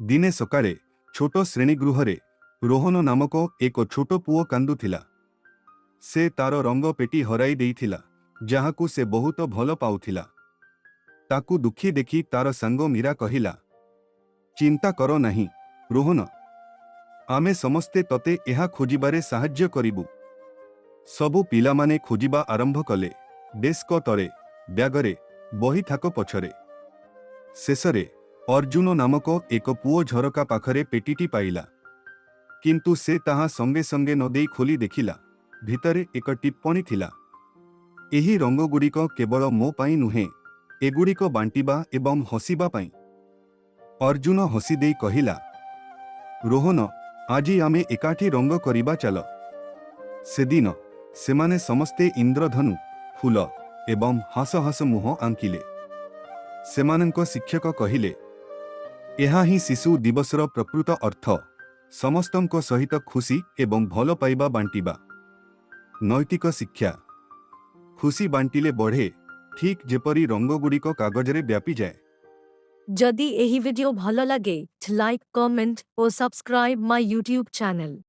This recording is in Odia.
ଦିନେ ସକାଳେ ଛୋଟ ଶ୍ରେଣୀଗୃହରେ ରୋହନ ନାମକ ଏକ ଛୋଟ ପୁଅ କାନ୍ଦୁଥିଲା। ସେ ତାର ରଙ୍ଗ ପେଟି ହରାଇ ଦେଇଥିଲା, ଯାହାକୁ ସେ ବହୁତ ଭଲ ପାଉଥିଲା। ତାକୁ ଦୁଃଖୀ ଦେଖି ତାର ସାଙ୍ଗ ମୀରା କହିଲା, "ଚିନ୍ତା କର ନାହିଁ, ରୋହନ। ଆମେ ସମସ୍ତେ ତତେ ଏହା ଖୋଜିବାରେ ସାହାଯ୍ୟ କରିବୁ।" ସବୁ ପିଲାମାନେ ଖୋଜିବା ଆରମ୍ଭ କଲେ, ଡେସ୍କ ତଳେ, ବ୍ୟାଗରେ, ବହି ଥାକ ପଛରେ। ଶେଷରେ ଅର୍ଜୁନ ନାମକ ଏକ ପୁଅ ଝରକା ପାଖରେ ପେଟିଟି ପାଇଲା। କିନ୍ତୁ ସେ ତାହା ସଙ୍ଗେ ସଙ୍ଗେ ନ ଦେଇ ଖୋଲି ଦେଖିଲା, ଭିତରେ ଏକ ଟିପ୍ପଣୀ ଥିଲା, "ଏହି ରଙ୍ଗଗୁଡ଼ିକ କେବଳ ମୋ ପାଇଁ ନୁହେଁ, ଏଗୁଡ଼ିକ ବାଣ୍ଟିବା ଏବଂ ହସିବା ପାଇଁ।" ଅର୍ଜୁନ ହସିଦେଇ କହିଲା, "ରୋହନ, ଆଜି ଆମେ ଏକାଠି ରଙ୍ଗ କରିବା ଚାଲ।" ସେଦିନ ସେମାନେ ସମସ୍ତେ ଇନ୍ଦ୍ରଧନୁ, ଫୁଲ ଏବଂ ହସ ହସ ମୁହଁ ଆଙ୍କିଲେ। ସେମାନଙ୍କ ଶିକ୍ଷକ କହିଲେ, "ଏହା ହିଁ ଶିଶୁ ଦିବସର ପ୍ରକୃତ ଅର୍ଥ, ସମସ୍ତଙ୍କ ସହିତ ଖୁସି ଏବଂ ଭଲ ପାଇବା ବାଣ୍ଟିବା।" ନୈତିକ ଶିକ୍ଷା: ଖୁସି ବାଣ୍ଟିଲେ ବଢ଼େ, ଠିକ୍ ଯେପରି ରଙ୍ଗଗୁଡ଼ିକ କାଗଜରେ ବ୍ୟାପିଯାଏ। ଯଦି ଏହି ଭିଡିଓ ଭଲ ଲାଗେ, ଲାଇକ୍, କମେଣ୍ଟ ଓ ସବସ୍କ୍ରାଇବ ମାଇ ୟୁଟ୍ୟୁବ ଚ୍ୟାନେଲ।